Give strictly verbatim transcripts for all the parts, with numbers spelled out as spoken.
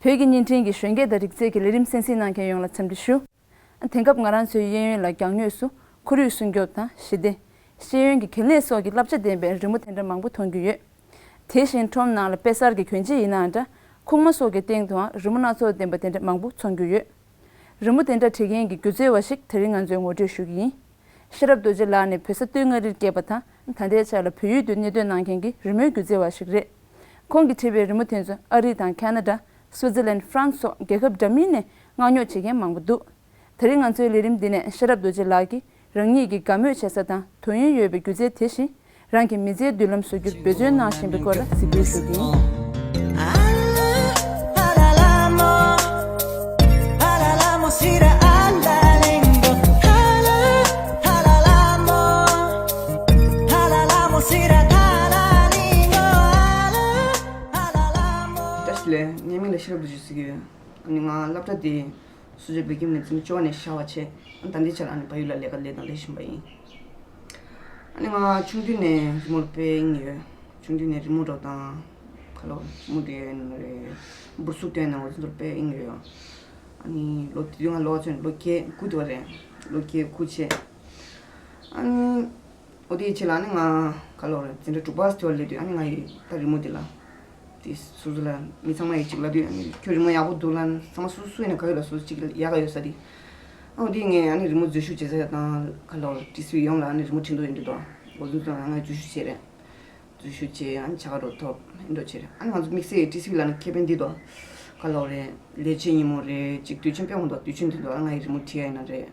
བོད་ཀྱི་བརྙན་འཕྲིན་གྱི་གཞོན་སྐྱེས་དང་རིག་རྩལ་གྱི་ལས་རིམ་གསན་གཟིགས་གནང་མཁན་ཡོངས་ལ་འཚམས་འདྲི་ཞུ། དེང་སྐབས་ང་རང་ཚོའི་གཡས་གཡོན་ལ་རྒྱང་སྨྱོས་སུ་ཁོར་ཡུག་སྲུང་སྐྱོབ་དང་ཞི་བདེ། ཤེས་ཡོན་གྱི་གལ་གནད་སོགས་ཀྱི་བསླབ་བྱ་ལྡན་པའི་རི་མོ་དེ་འདྲ་མང་པོ་མཐོང་རྒྱུ་ཡོད། དེ་བཞིན་ཁྲོམ་ནང་ལ་དཔེ་གསར་གྱི་གྱོན་ཆས་ཡིན་ནའང་འདྲ། ཁུག་མ་སོགས་ཀྱི་སྟེང་དུའང་རི་མོ་སྣ་ཚོགས་ལྡན་པ་དེ་འདྲ་མང་པོ་མཐོང་རྒྱུ་ཡོད། རི་མོ་དེ་འདྲ་བྲིས་མཁན་གྱི་སྒྱུ་རྩལ་བ་ཞིག་དེ་རིང་ང་ཚོས་ངོ་སྤྲོད་ཞུ་གི་ཡིན། ཤེས་རབ་རྡོ་རྗེ་ལགས་ནི་བོད་ས་སྟོད་མངའ་རིར་སྐྱེས་པ་དང་། ད་ལྟའི་ཆར་ལ་བོད་ཡུལ་དུ་གནས་སྡོད་གནང་མཁན་གྱི་རི་མོའི་སྒྱུ་རྩལ་བ་ཞིག་རེད། ཁོང་གིས་བྲིས་པའི་རི་མོ་དེ་ཚོ་ཨ་རི་དང་ཁ་ན་ཌ། སུའི་ཙི་ལན། ཧྥ་རན་སི་སོགས་རྒྱལ་ཁབ་འདྲ་མིན་ནས་མངགས་ཉོ་བྱེད་མཁན་མང་པོ་འདུག་དེ་རིང་ང་ཚོའི་ལས་རིམ་འདི་ནས་ཤེས་རབ་རྡོ་རྗེ་ལགས་ཀྱིས་རང་ཉིད་ཀྱིས་དགའ་མོས་བྱེད་ས་དང་དོ་ཡོན་ཡོད་པའི་སྒྱུ་རྩལ་དེ་བཞིན། རང་གི་མི་ཚེའི་མདུན་ལམ་བཟོ་རྒྱུར་འབད་བརྩོན་གནང་བཞིན་པའི་སྐོར་ལ་གཟིགས་འབུལ་ཞུ་གི་ཡིན། བཀྲ་ཤིས་བདེ་ལེགས། ངའི་མིང་ལ་ཤེས་རབ་རྡོ་རྗེ་ཟེར་གྱི་ཡོད། ཨ་ནི་ང་སློབ་གྲྭ་དེ་སུ་ཇོ་བོད་ཁྱིམ་ནས་འཛིན་གྲྭ་བཅུ་པ་ནས་ཤར་བ་བྱས། ཨ་ནི་ད་ལྟའི་ཆར་ལ་ཨ་ནི་བལ་ཡུལ་ལ་ལས་ཀ་ལས་དང་ལས་བཞིན་པ་ཡིན། ཨ་ནི་ང་ཆུང་དུས་ནས་རི་མོར་དཔེ་དབྱིངས་ཡོད། ཆུང་དུས་ནས་རི་མོ་འདྲ་དང་། ཁ་ལོ་རི་མོ་འབྲི་ཡ་ཡིན་ན་རེད། འབུར་ཚུགས་སྟོན་ན་འོ་ཚོ་འདྲ་དཔེ་དབྱིངས་ཡོད། ཨ་ནི་ལོ་དེ་དུས་ང་ལོ་ཚོད་ལོ་བརྒྱད་དགུ་དུ་བ་རེད། ལོ་བརྒྱད་དགུ་བྱས། ཨ་ནི། འོ་དེའི་ཆེད་ལ་ནི་ང་ག་ལོར་འཛིན་གྲྭ་དྲུག་པ་དེ་བ་སླེབས་དུས། ཨ་ནི་ང་ཡི་ད་རི་མོ་དེ་ལ་དེ་སོ་སོ་ལ་མི་ཚང་མ་ཡི་གཅིག་ལབ་དུས། ཨ་ནི་ཁྱོད་རི་མོ་ཡག་པོ་འདུག་ལབ་ནས། ཚང་མ་སོ་སོ་ཡིན་ན་ག་ཡོད་ལ་སོ་སོ་གཅིག་ཡག་ག་ཡོད་ས་དེ། ཨ་འོ་དེ་ངས་ཨ་ནི་རི་མོ་འཛུལ་ཞུགས་བྱེད་ས་ཡ་དང་ག་ལོར་ཏི་སི་ཝི་ཡོངས་ལ་ཨ་ནི་རི་མོ་བྲིས་འདོད་ཡིན་འདུག་དོ། འོ་དེ་ཚོ་ང་འཛུལ་ཞུགས་བྱས་རེད། འཛུལ་ཞུགས་བྱས། ཨ་ནི་བྱ་དགའ་རོ་ཐོབ་ཨེ་འདྲ་བྱས་རེད། ཨ་ནི་ང་ཚོ་དམིགས་བསལ་ཏི་སི་ཝི་ལབ་ན་ཁེ་ཕན་འདི་དོ། ག་ལོར་རེད། ལས་བྱེད་ཉིན་མོ་རེད། གཅིག་དུས་ཆེན་དཔེ་འོང་དོ། དུས་ཆེན་འདི་དོ་ཨ་ང་ཡི་རི་མོ་བྲིས་ཡ་ཡིན་ན་རེད།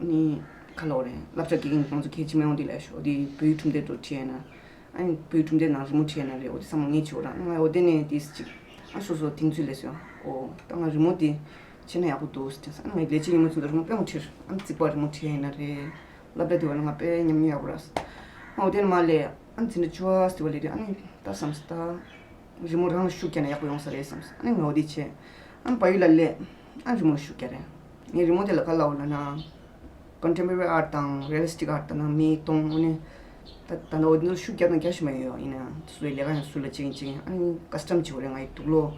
ནི་ཁ་ལོ་རེད། སློབ་གྲྭ་དགེ་རྒན་ང་ཚོ་གལ་ཆེ་མེད་འོང་དེ་ལས་ཤོག་དེ་བོད་ཡིག་གྲུབ་འབྲས་འགྲོ་ཁྲིད་ཡ་ན། ཨ་ནི་བོད་ཡིག་གྲུབ་འབྲས་ནང་རི་མོ་ཁྲིད་ཡ་ན་རེད། འོ་དེ་བསམ་བློ་ངས་བྱེད་འོ་ར། ང་འོ་དེ་ནས་དེ་ཅིག་ཨ་སོ་སོ་དེང་ཚུལ་ལས་སོ། འོ་ད་ང་རི་མོ་དེ་བྱས་ན་ཡག་པོ་འདུག་ཟེར་དེ་ས། ཨ་ནི་ང་ལས་བྱེད་ཉིན་མོ་ཚོ་རི་མོ་དཔེ་མོ་ཁྲིད། ཨ་ནི་རྩིག་པ་རི་མོ་ཁྲིད་ཡ་ན་རེད། སློབ་གྲྭ་དེ་བ་ན་ང་དཔེ་ཉམས་མྱོང་ཡག་པོ་ར། ཨ་འོ་དེ་ནས་མ་ལས་ཨ་ནི་འཛིན་གྲྭ་བཅུ་པ་ཟེར་བ་ལས་དུས། ཨ་ནི་ད་བསམ་སོང་ད། རི་མོ་རང་ལ་ཤུགས་རྒྱག་ན་ཡག་པོ་ཡོང་ས་རེད་བསམ་སོང་། ཨ་ནི་ངས་འོ་དེ་བྱས། ཨ་ནི་བལ་ཡུལ་ལ་སླེབས། ཨ་ནི་རི་མོ་ལ་ཤུགས་རྒྱག་རེད། ངས་རི་མོ་དེ་ལ་ག་ལབ་འོ་ལབ་ན། Contemporary art དང་Realistic art དང་ན་མིའི་གདོང་འོ་ནི། ད་ད་ལྟ་འོ་དེ་ཚོར་ཤུགས་རྒྱག་དང་རྒྱག་བཞིན་པ་ཡོད། ཡིན་ན་སུ་ཡི་ལས་ཀ་ཡང་སུ་ལ་བྱེད་ཀྱིན་བྱེད་ཀྱིན། ཨ་ནི་ཀ་སི་ཊམ་བྱེད་དགོས་རེད། ང་ཡི་དུག་ལོག་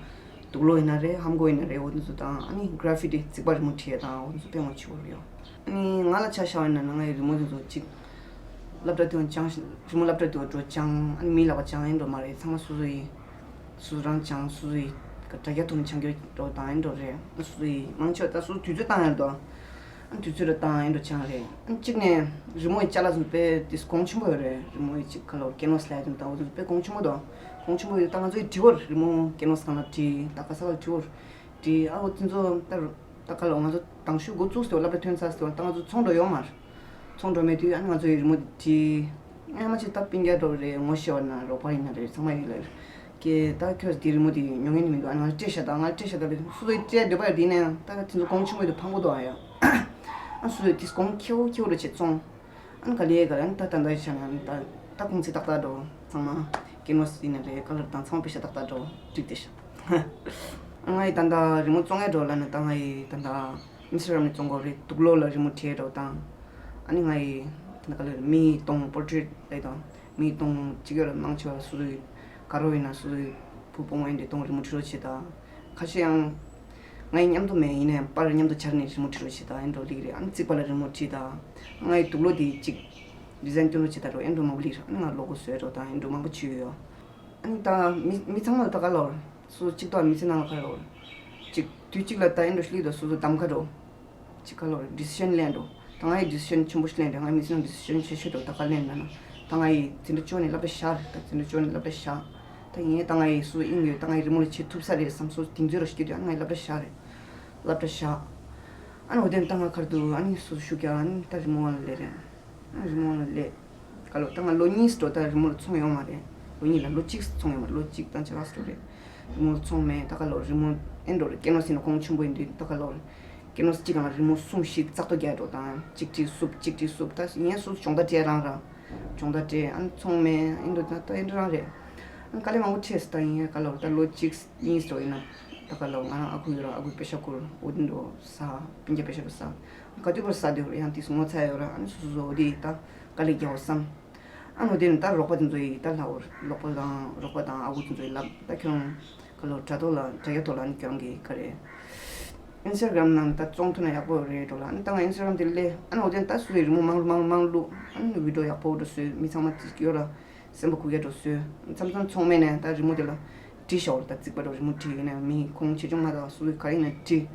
དུག་ལོག་ཡིན་ན་རེད། ཧམ་གོ་ཡིན་ན་རེད། འོ་དེ་ཚོ་དང་ཨ་ནི་གྷ་ར་ཕི་ཊི་རྩིག་པ་རི་མོ་བྲིས་ཡ་དང་འོ་དེ་ཚོ་དཔེ་ངོ་ཆེ་བོ་རེད་ཡོད། ཨ་ནི་ང་ལ་ཆ་བཞག་པ་ཡིན་ན་ང་ཡི་རི་མོ་དེ་ཚོ་གཅིག་སློབ་གྲྭ་དེ་བ་སྦྱངས་ཤིང་། རི་མོ་སློབ་གྲྭ་དེ་བ་འགྲོ་སྦྱངས། ཨ་ནི་མིའི་ལག་པ་སྦྱངས་ཡིན་འགྲོ་མ་རེད། ཚང་མ་སོ་སོ་ཡི་སོ་སོ་རང་སྦྱངས། སོ་སོ་ཡི་དྲ་རྒྱ་ཐོག་ནས་སྦྱང་རྒྱུ་འགྲོ་དང་ཡིན་འགྲོ་རེད། སོ་སོ་ཡི་མང་ཆེ་བ་ད་སོ་སོ་དུས་ཚོད་བཏང་ཡ་རེད་དོ། ཨ་ནི་དུས་ཚོད་ར་བཏང་ཡིན་འགྲོ་སྦྱངས་རེད། ཨ་ནི་གཅིག་ནས་རི་མོ་ཡི་ཅ་ལག་ཚོ་དཔེ་དེ་གོང་ཆེན་པོ་ཡོད་རེད། རི་མོ་ཡི་གཅིག་ག་ལོར་ཀེན་ཝ་སི་ལབ་ཡ་དེ་དང་འོ་དེ་དཔེ་གོང་ཆེན་པོ་དོ། གོང་ཆེན་པོ་ཡོད། ད་ང་ཚོ་ཡི་བྲིས་བར་རི་མོ་ཀེན་ཝ་སི་སྒང་ལ་བྲིས། ད་ག་ས་ག་ལ་བྲིས་བར་བྲིས། ཨ་འོ་དེ་ཚོ་ད་ད་ག་ལོར་ང་ཚོ་དང་ཤོས་འགོ་བཙུགས་སྟེ་བ་སློབ་གྲྭ་ཐོན་ཚར་སྟེ་བ་ད་ང་ཚོ་ཚོང་འགྲོ་ཡོང་མ་རེད། ཚོང་འགྲོ་མེད་དུས་ཨ་ནི་ང་ཚོ་ཡི་རི་མོ་དེ་བྲིས། ཨ་མ་ཆེ་ད་སྤུན་ཀྱག་འགྲོ་རེད། ངོ་ཤེས་པ་ན་རོགས་པ་ཡིན་ན་རེད། ཚང་མ་ཡིན་ལ་རེད། ཀྱེ་ད་ཁྱོད་དེ་རི་མོ་དེ་ཉོ་མཁན་དེ་མི་འདུག་ཨ་ང་སྤྲད་ཤ་ད་ང་སྤྲད་ཤ་ད་ལེ། སུ་ཚོ་སྤྲད་འདོད་པ་དེ་ནས་ད་དེ་ཚོ་གོང་ཆེན་པོ་དེ་ཕངས་པོ་འདུག་ཨ་ཡ། ཨ་སུ་ཚོ་དེ་གོང་ཁེའུ་ཁེའུ་རུ་བྱེད་སོང་། ཨ་ནི་ག་ལེ་ག་ལེ་ཨ་ནི་ད་ད་ད་ཤ་ན་ཨ་ནི་ད་ད་གོང་ཚད་ཏག་ཏག་འགྲོ། ཚང་མ་ཀེན་ཝ་སི་ཡིན་ན་རེད། ཀ་ལར་དང་ཚང་མ་པེ་ཤ་ཏག་ཏག་འགྲོ། འགྲིག་དེ་ཤ། ང་ཡི་ད་ལྟ་རི་མོ་བཙོང་ཡས་འགྲོ་ལབ་ན་ད་ང་ཡི་ད་ལྟ་ཨིན་སི་ཊ་གྷ་རམ་ནས་བཙོང་དགོས་རེད། དུག་ལོག་ལ་རི་མོ་བྲིས་འགྲོ་དང་། ཨ་ནི་ང་ཡི་ད་ལྟ་ག་ལེར་མིའི་གདོང་པོར་ཊེ་རེཊ་ལབ་དང་། མིའི་གདོང་གཅིག་ཡོད་ལ་མང་ཆེ་བ་སོ་སོའི་དགའ་རོགས་ཡིན་ན་སོ་སོའི་བུ་སྤུན་ཨེ་འདྲའི་གདོང་རི་མོ་བྲིས་རོགས་བྱེད་དང་། ཁ་ཤས་ཡང་ང་ཡི་མཉམ་དུ་མེད་ཡིན་ནའི་པར་མཉམ་དུ་སྦྱར་ནས་རི་མོ་བྲིས་རོགས་བྱེད་དང་ཨེ་འགྲོ་ལིག་རེད། ཨ་ནི་རྩིག་པ་ལ་རི་མོ་བྲིས་དང་། ང་ཡི་དུག་ལོག་དེ་གཅིག་ཌི་ཛའིན་སྟོན་རོགས་བྱེད་དང་འགྲོ་ཨེ་འགྲོ་མང་པོ་ལིག་རེད། ཨ་ནི་ང་ལོ་གོ་བཟོས་རོགས་དང་ཨེ་འགྲོ་མང་པོ་བྱས་ཡོད། ཨ་ནི་ད་མི་མི་ཚང་མ་ལ་ད་ག་ལོར་སོ་སོ་གཅིག་ཐོག་མི་ཚེ་ནང་ལ་ག་ལོར་གཅིག་དུས་གཅིག་ལ་ད་ཨེ་འགྲོ་ཤི་ལི་དོ་སོ་སོ་གདམ་ག་འགྲོ་གཅིག་ག་ལོར་ཌི་སི་ཤན་ལེན་འགྲོ། ད་ང་ཡི་ཌི་སི་ཤན་ཆེན་པོ་ཞིག་ལེན་འགྲོ། ང་ཡི་མི་ཚེ་ནང་ཌི་སི་ཤན་ཆེ་ཤོས་འགྲོ་ད་ག་ལེན་ན་ན། ད་ང་ཡི་འཛིན་གྲྭ་བཅུ་ནས་སློབ་གྲྭ་བཞག་རེད། ད་འཛིན་གྲྭ་བཅུ་ནས་སློབ་གྲྭ་བཞག་ད་ཡིན་ད་ང་ཡི་སོ་སོ་དབྱིངས་ཡོད། ད་ང་ཡི་རི་མོ་ལ་བྱེད་ཐུབ་ས་རེད་བསམ་སོ་སོ་དེང་ཚོད་ར་ཤི་དུས་ཨ་ནི་ང་ཡི་སློབ་གྲྭ་བཞག་རེད། སློབ་གྲྭ་བཞག་ཨ་ནི་འོ་དེ་ནས་ད་ང་གར་དུ་ཨ་ནི་སོ་སོ་ཤུགས་རྒྱག་ཨ་ནི་ད་རི་མོ་ལ་ལས་རེད། རི་མོ་ལ་ལས། ག་ལོ་ད་ང་ལོ་གཉིས་སུ་འགྲོ་ད་རི་མོ་ལ་ཚོང་ཡོང་མ་རེད། ལོ་གཉིས་ལ་ལོ་གཅིག་སུ་ཚོང་ཡོང་མ་རེད། ལོ་གཅིག་དང་ཕྱེད་ཀ་སུ་འགྲོ་རེད། རི་མོ་ལ་ཚོང་མེད། ད་ག་ལོ་རི་མོ་ཨེ་འགྲོ་རེད། ཀེན་ཝ་སི་ཡིན་ན་གོང་ཆེན་པོ་ཡིན་དུས་ད་ག་ལོ་ཀེན་ཝ་སི་གཅིག་གང་ལ་རི་མོ་གསུམ་བཞི་ཙག་ཏོ་རྒྱག་འགྲོ་དང་གཅིག་བྲིས་སུབ་གཅིག་བྲིས་སུབ། ད་ངས་སུ་སྦྱོང་བརྡར་སྤྲད་རང་ར་སྦྱོང་བརྡར་སྤྲད་ཨ་ནི་ཚོང་མེད་ཨེ་འགྲོ་ད་ད་ཨེ་འགྲོ་རང་རེད། ཨ་ནི་དཀའ་ལས་མང་པོ་འཕྲད་སོང་ད་ཡིན་ག་ལོ་ད་ལོ་གཅིག་གཉིས་སུ་ཡིན་ན་ད་ག་ལོ་ང་རང་ཨ་ཁུ་ཡོད་ར་ཨ་ཁུའི་པེ་ཤ་ཁུར་འོ་དེ་འགྲོ་ས་སྤུན་ཀྱག་པེ་ཤ་འགྲོ་ས་ག་དུས་བར་ས་དེ་ཡང་དེ་སུ་ངོ་ཚ་ཡོད་ར་ཨ་ནི་སོ་སོ་སོ་འོ་དེ་ད་དཀའ་ལས་རྒྱག་འོ་བསམ། ཨ་ནི་འོ་དེ་ནི་ད་རོགས་པ་དེ་ཚོ་ཡིས་ད་ལྷ་འོར་རོགས་པ་དང་རོགས་པ་དང་ཨ་ཁུ་དེ་ཚོ་ཡིས་ལབ་ད་ཁྱོད་ ཁ་ལོ་དྲ་ཐོག་ལ་དྲ་རྒྱ་ཐོག་ལ་ཨ་ནི་ཁྱོད་རང་གི་ག་རེ། ཨིན་སི་ཊ་གྷ་རམ་ནང་ད་བཙོང་ཐུབ་ན་ཡག་པོ་རེད་འགྲོ་ལ། ཨ་ནི་ད་ང་ཨིན་སི་ཊ་གྷ་རམ་དེ་སླེབས། ཨ་ནི་འོ་དེ་ད་སུ་ཡི་རི་མོ་མང་རུ་མང་རུ་མང་རུ་བླུགས། ཨ་ནི་བི་ཌི་ཡོ་ཡག་པོ་འགྲོ་བཟོས། མི་ཚང་མ་ཅིག་ཡོད་ལ་སེམས་པ་འགུག་ཡ་འགྲོ་བཟོས། མཚམས་མཚམས་ཚང་མས་ནས་ད་རི་མོ་དེ་ལ་བྲིས་ཤོག་ལ། ད་རྩིག་པ་འགྲོ་རི་མོ་བྲིས་ཡིན་ན་མི་ཁོང་ཆེ་ཆུང་མ་དང་སུ་ག་ཡིན་ན་བྲིས།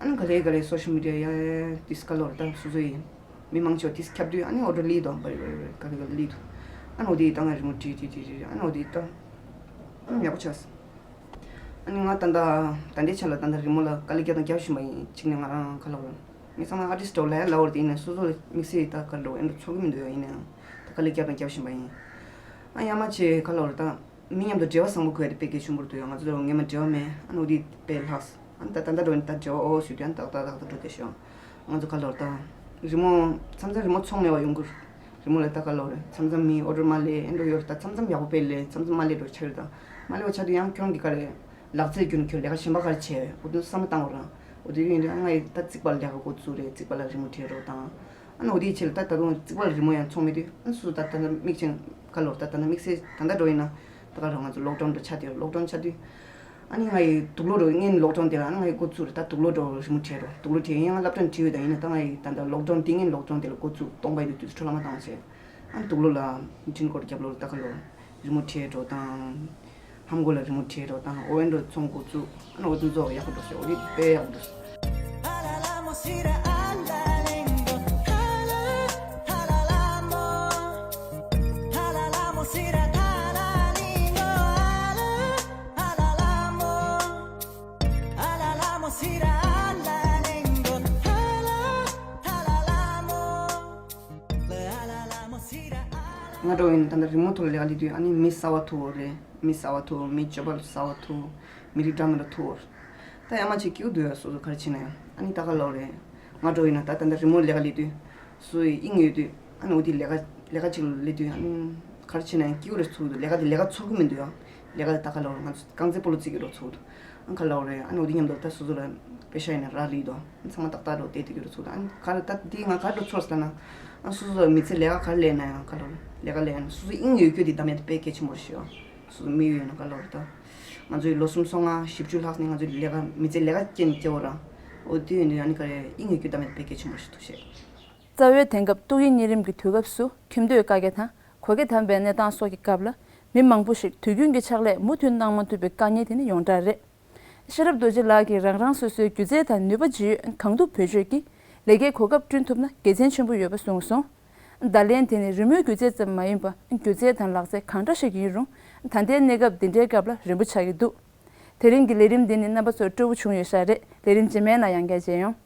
ཨ་ནི་ག་ལེ་ག་ལེ་སོ་ཤལ་མི་ཌི་ཡ་ཡ་ཏིས་ཁ་ལོར་ད་སུ་སུ་ཡིན། མི་མང་ཆེ་བ་ཏིས་ཁྱབ་དུས་ཨ་ནི་ཨོ་ཌར་ལི་དང་བ་རི་བ་རི་བ་རི་ག་ལེ་ག་ལེ་ལི་དུ། ཨ་ནི་འོ་དེ་ད་ང་རི་མོ་བྲིས་བྲིས་བྲིས་བྲིས། ཨ་ནི་འོ་དེ་ད་ཨ་ནི་ཡག་པོ་ཆགས། ཨ་ནི་ང་ད་ལྟ་ད་ལྟའི་ཆ་ལ་ད་ལྟ་རི་མོ་ལ་དཀའ་ལས་བརྒྱབ་དང་རྒྱབ་བཞིན་པ་ཡིན། གཅིག་ནས་ང་རང་ཁ་ལོ་མི་ཚང་མ་ཨར་ཊིསི་འདྲ་བོ་ལ་ཡ་ལབ་པ་དེ་ཡིན་ན་སོ་སོ་ལ་དམིགས་བསལ་ད་ག་འགྲོ་ཨེ་འགྲོ་ཚོར་གི་མི་འདུག་ཡ། ཡིན་ནའང་ད་དཀའ་ལས་བརྒྱབ་དང་རྒྱབ་བཞིན་པ་ཡིན། ཨ་ཡ་མ་ཆེ་ཁ་ལོ་རེ་ད། མི་མཉམ་དུ་འབྲེལ་བ་བཟང་པོ་དགོས་ཡ་དེ་དཔེ་གལ་ཆེན་པོ་རེད་འདུག་ཡ། ང་ཚོ་ལ་ངེས་མ་འབྲེལ་བ་མེད། ཨ་ནི་འོ་དེ་དཔེ་ལྷག་ཨ་ནི་ད་ད་ལྟ་འགྲོ་ནི་ད་འབྲེལ་བ་ཨོ་ཞུ་དུས་ཨ་ནི་ཏག་ཏག་ཏག་ཏག་འགྲོ་བསྡད་ཤག་ང་ཚོ་ཁ་ལོར་ད་རི་མོ་མཚམས་མཚམས་རི་མོ་ཚོང་མེད་པ་ཡོང་གི་རེད། རི་མོ་ལ་ད་ཁ་ལོར་རེད། མཚམས་མཚམས་མི་ཨོ་ཌར་མ་སླེབས་ཨེ་འགྲོ་ཡོད་རེད། ད་མཚམས་མཚམས་ཡག་པོ་དཔེ་སླེབས། མཚམས་མཚམས་མ་སླེབས་འགྲོ་ཆགས་རེད། ད་མ་སླེབས་པ་ཆགས་དུས་ཡང་ཁྱོད་རང་གི་ག་རེ་ལག་རྩལ་བརྒྱུད་ནས་ཁྱོད་ལས་ཀ་གཞན་པ་ག་རེ་བྱས་འོ་དེ་བསམ་བློ་བཏང་དགོས་ར། འོ་དེ་ཡིན་དུས་ཨ་ང་ཡི་ད་རྩིག་པ་ལ་ལས་ཀ་འགོ་བཙུགས་རེད། རྩིག་པ་ལ་རི་མོ་བྲིས་རོགས་དང་། ཨ་ནི་འོ་དེའི་ཆེད་ལ་ད་ད་དུང་རྩིག་པ་ལ་རི་མོ་ཡང་ཚོང་མེད་དུས་ཨ་ནི་སོ་སོ་ད་ད་ནི་མིག་ཅན་ཁ་ལོར་ད་ད་ནི་དམིགས་བསལ་ད་ད་འགྲོ་ཡིན་ན་ད་ག་རང་ང་ཚོ་ལོག་ཌའུན་འགྲོ་ཆ་དེ་ལོག་ཌའུན་ཆ་དུས་ཨ་ནི་ང་ཡི་དུག་ལོག་འགྲོ་ངན་ལོག་ཌའུན་དེ་ལ་ཨ་ནི་ང་ཡི་འགོ་བཙུགས་རེད། ད་དུག་ལོག་འགྲོ་རི་མོ་བྲིས་རོགས། དུག་ལོག་བྲིས་ཡིན་ང་སློབ་གྲྭ་ནས་བྲིས་ཡོད། ད་ཡིན་ན་ད་ང་ཡི་ད་ད་ལོག་ཌའུན་དེ་ངན་ལོག་ཌའུན་དེ་ལ་འགོ་བཙུགས་སྟོང་པ་ཡི་དུས་དུས་ཚོད་འཕྲོ་བརླག་མ་བཏང་བྱས། ཨ་ནི་དུག་ལོག་ལ་མི་ཁྲིན་སྐོར་རྒྱབ་ལོག་ད་ག་ལོར་རི་མོ་བྲིས་འགྲོ་དང་། ལྷམ་གོག་ལ་རི་མོ་བྲིས་འགྲོ་དང་། ཨོ་ཨེ་འགྲོ་ཚོང་འགོ་བཙུགས། ཨ་ནི་ཨོ་དེ་ཚོ་ཡག་པོ་འགྲོ་ཟེར། ཨོ་དེ་དཔེ་ཡག་པོ་འགྲོ་ཟེར། ང་འགྲོ་ཡིན་ད་ལྟ་རི་མོ་ཐོག་ལ་ལས་ཀ་ལས་དུས་ཨ་ནི་མི་གསར་བ་ཐུག་རེད། མི་གསར་བ་ཐུག་མི་སྤྱོད་པ་གསར་བ་ཐུག་མི་རིགས་འདྲ་མི་འདྲ་ཐུག་ད་ཡ་མ་ཆེ་སྐྱིད་པོ་འདུག་ཡ། སོ་སོ་ག་རེ་བྱེད་ན་ཡང་ཨ་ནི་ད་ག་ལོག་རེད། ང་འགྲོ་ཡིན་ན་ད་ད་ལྟ་རི་མོ་ལས་ཀ་ལས་དུས་སུ་ཡི་དབྱིངས་ཡོད་དུས་ཨ་ནི་འོ་དེ་ལས་ཀ་ལས་ཀ་ཅིག་ལས་དུས་ཨ་ནི་ག་རེ་བྱེད་ན་ཡང་སྐྱིད་པོ་རེ་ཚུགས་འདུག་ལས་ཀ་དེ་ལས་ཀ་ཚོར་གི་མི་འདུག་ཡ། ལས་ཀ་དེ་ད་ག་ལོག་རེད། ང་ཚོ་རྐང་རྩེད་སྤོ་ལོ་རྩེད་ཀྱི་རོ་ཚུགས་འདུག་ཨ་ག་ལོག་རེད། ཨ་ནི་འོ་དེ་མཉམ་དུ་ད་སོ་སོ་ལ་པེ་ཤ་ཡིན་ན་རག་ལས་དོ། ཨ་ཚང་མ་ཏག་ཏག་རོ་བསྡད་དེ་ཀྱི་རོ་ཚུགས་འདུག་ཨ་ནི་ག་རེ་ད་དེ་ང་ག་རེ་རོ་ཚོར་ཟེར་ན་ཨ་སོ་སོ་མི་ཚེ་ལས་ཀ་ག་རེ་ལས་ན་ཡང་ག་ལོག་ལས་ཀ་ལས་ཡང་སོ་སོ་དབྱིངས་ཡོད་རྒྱུ་དེ་ད་མེད་དེ་དཔེ་གལ་ཆེན་པོ་རེད་ཤི་ཡོ། སོ་སོ་མི་ཡོད་ན་ག་ལོག་རེད་ད། ང་ཚོའི་ལོ་སུམ་སོ་ལྔ་བཞི་བཅུ་ལྷག་ནས་ང་ཚོའི་ལས་ཀ་མི་ཚེ་ལས་ཀ་ཅན་སྐྱེ་བོ་ར། འོ་དེ་ཡོད་ནས་ཨ་ནི་ག་རེ་དབྱིངས་ཡོད་རྒྱུ་ད་མེད་དེ་དཔེ་གལ་ཆེན་པོ་ཞིག་འདུག་ཤེས། རྩ་བའི་དེང་སྐབས་ཏོག་དབྱིབས་གཉན་རིམས་ཀྱི་དུས་སྐབས་སུ་ཁྱིམ་སྡོད་བཀའ་རྒྱ་དང་གོ་སྐྱེ་དམ་པའི་གནས་སྟངས་སོགས་ཀྱི་སྐབས་ལ་མི་མང་པོ་ཞིག་དུས་རྒྱུན་གྱི་ཕྱག་ལས་མུ་མཐུད་གནང་མ་ཐུབ་པའི་དཀའ་ངལ་དེ་ནི་ཡོངས་གྲགས་རེད། ཤེས་རབ་རྡོ་རྗེ་ལགས་ཀྱིས་རང་རང་སོ་སོའི་སྒྱུ་རྩལ་དང་ནུས་པ་ཇི་ཡོད་གང་ཐུབ་བེད་སྤྱོད་ཀྱིས་ལས་ཀའི་གོ་སྐབས་བསྐྲུན་ཐུབ་ན་དགེ་མཚན་ཆེན་པོ་ཡོད་པ་གསུངས་སོང་། བརྡ་ལན་དེ་ནི་རི་མོའི་སྒྱུ་རྩལ་ཙམ་མ་ཡིན་པར་སྒྱུ་རྩལ་དང་ལག་རྩལ་གང་འདྲ་ཞིག་ཡིན་རུང་ད་ལྟའི་གནས་སྐབས་འདི་འདྲའི་སྐབས་ལ་རན་པོ་ཆགས་ཀྱི་འདུག་དེ་རིང་གི་ལས་རིམ་འདི་ནི་རྣམ་པ་ཚོར་སྤྲོ་པོ་བྱུང་ཡོད་ཤག་རེད། ལས་རིམ་རྗེས་མའི་ནང་ཡང་བསྐྱར་མཇལ་ཡོང་།